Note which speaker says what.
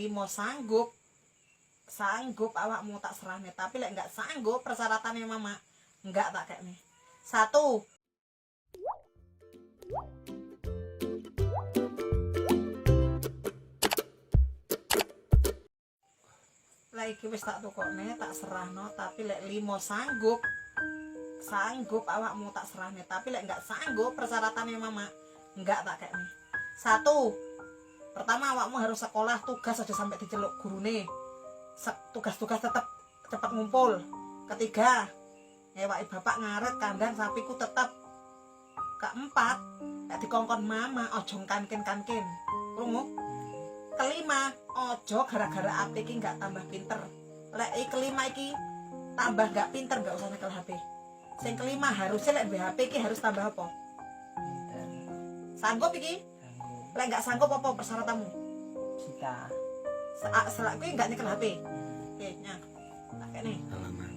Speaker 1: limo sanggup, sanggup awakmu tak serahne, tapi lek nggak sanggup persyaratannya mama nggak tak kekne. Satu, lek iki wis tak tukokne, tak serahno, tapi lek limo sanggup, sanggup awakmu tak serahne, tapi lek nggak sanggup persyaratannya mama nggak tak kekne. Satu, pertama awakmu harus sekolah, tugas aja sampai diceluk gurune. Tugas-tugas tetap cepat ngumpul. Ketiga, ngewaki bapak ngaret kandang sapiku tetap. Keempat, lek dikongkon mama ojo kankin-kankin, krungu? Kelima, ojo gara-gara HP iki nggak tambah pinter. Lek iki kelima iki tambah nggak pinter, nggak usah nyekel HP. Sing kelima, harusnya lek duwe HP iki harus tambah apa?
Speaker 2: Pinter.
Speaker 1: Sanggup iki?
Speaker 2: Sanggup.
Speaker 1: Lek nggak sanggup apa persyaratanmu?
Speaker 2: Sita.
Speaker 1: Selak kuwi nggak nyekel HP. Oke, nya tak kene.
Speaker 3: Halaman.